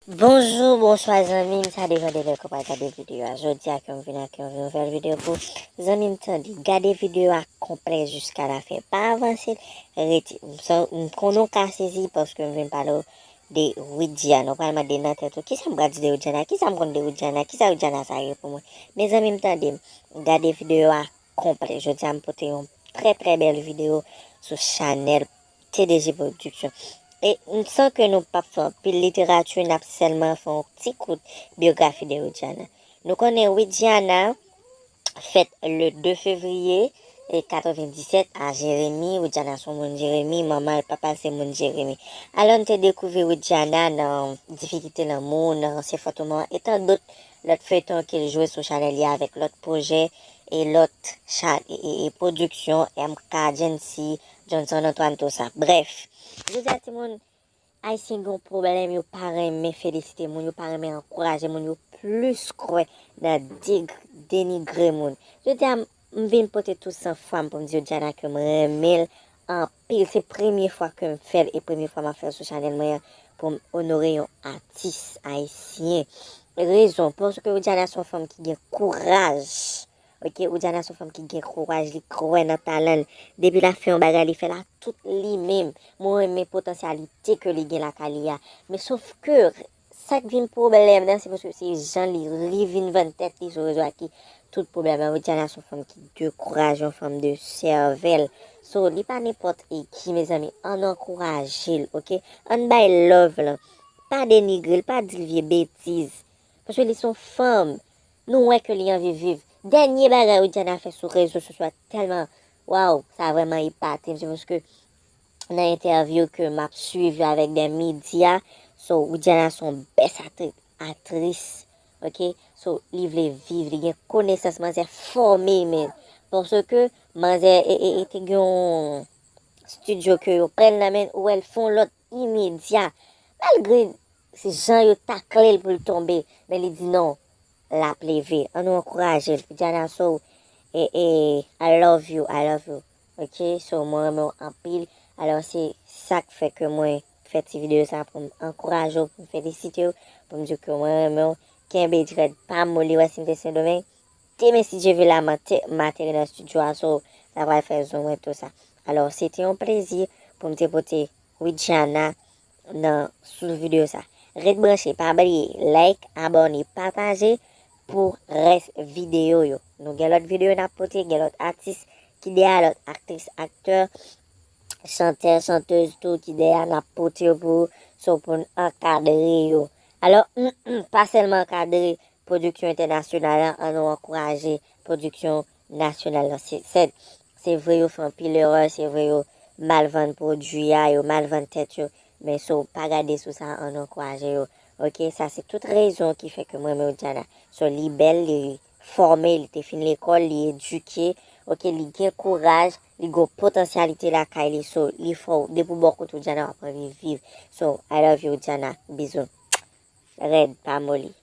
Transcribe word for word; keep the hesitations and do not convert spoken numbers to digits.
Bonjou, bonswa zanmi m, sa depann de lè ke w pral gade videyo a. Jodi a ke m vin ak yon nouvèl videyo pou zanmi m tande. Gade videyo a konplè jiska lafen. Pa avanse l, rete. M san- m konnen w ka sezi paske m vin pale w de Widiana. W pral mande nan tèt ou, kisa m pral di de Widiana? Kisa m konn de Widiana? Kisa Widiana sa ye pou mwen? Men zanmi m tande m, gade videyo a konplè. Jodi a m pote yon trè trè bèl videyo sou chanèl T D G Production. E m san ke nou p ap fè anpil literati, n ap sèlman fè yon ti kout byografi de Widiana. Nou konnen Widiana fèt le de fevriye e katrevendisèt a Jeremi. Widiana se yon moun Jeremi, manman l, papa l se moun Jeremi. Alò, n te dekouvri Widiana nan Difikilte lanmou, nan Se fòtoman, e tan dòt lòt feyton ke l jwe sou chanèl li avèk lòt pwojè e lòt cha- e, e, e pwodiksyon, M K, Jency, Johnson Antoine, tout sa. Brèf, jodi a, timoun, Ayisyen gen yon pwoblèm, yo pa renmen felisite moun, yo pa renmen ankouraje moun, yo plis kwè nan deg- denigre moun. Jodi a, m vin pote tout san fwa m pou m di Widiana ke m renmen l anpil. Se premye fwa ke m fè l e premye fwa m ap fè l sou chanèl mwen an pou m onore yon atis ayisyen. Rezon, paske Widiana se yon fanm ki gen kouraj. Ok, Widiana se yon fanm ki gen kouraj, li kwè nan talan l. Depi l ap fè yon bagay, li fè l ak tout li menm. Mwen renmen potansyalite ke li gen lakay li a. Men sof ke sa k vin pwoblèm nan, se paske se jan li ri vin vann tèt li sou rezo a ki tout pwoblèm nan. Widiana se yon fanm ki dekouraje, yon fanm de sèvèl. So, li pa nenpòt e ki, mezanmi. Ann ankouraje l, ok? Ann bay love lan. Pa denigre l, pa di l vye betiz. Paske li se yon fanm. Nou wè ke li anvi viv. Dènye bagay Widiana fè sou rezo sosyo a tèlman, waw, sa vrèman epate m. Se paske nan entèvyou ke m ap swiv yo avèk de medya, so, Widiana se yon bèl atri- atris, ok? So, li vle viv, li gen konesans, manzè fòme, men. Paske manzè e, e, e te gen yon estidyo ke yo pran l nan men l, ou wè l fè yon lòt imedya. Malgre se jan yo takle l pou l tonbe, men li di non, l ap leve. Ann nou ankouraje l. Widiana, so, e, e, I love you, I love you. Ok, so, mwen renmen w anpil. Alò, se sa k fè ke mwen fè ti videyo sa pou m ankouraje w, pou m felisite w, pou m di w ke mwen renmen w. Kenbe djrèd, pa moli, wè si m te Sendomeng. Demen, si Dye vle, la m ate- m atere nan estidyo a, so, sa pral fè zon mwen, tout sa. Alò, se te yon plezi pou m te pote Widiana nan, sou videyo sa. Ret branche, pa bliye, like, abòne, pataje pou rès videyo yo. Nou gen lòt videyo n ap pote, gen lòt atis ki dèyè, lòt aktris, aktè, chantè, chantèz tou ki dèyè n ap pote yo pou, so, pou n ankadre yo. Alò, pa sèlman ankadre pwodiksyon entènasyonal lan, ann nou ankouraje pwodiksyon nasyonal lan. Se, se, se vre yo fè anpil erè, se vre yo mal vann pwodui a, yo mal vann tèt yo, men so, pa gade sou sa, ann nou ankouraje yo. Ok, sa se tout rezon ki fè ke mwen renmen Widiana. So, li bèl, li fòme, li te fin lekòl, li edike, ok, li gen kouraj, li gen potansyalite lakay li, so, li fò, depi w bò kote Widiana, w ap anvi viv. So, I love you, Widiana. Bizou. Rèd, pa moli.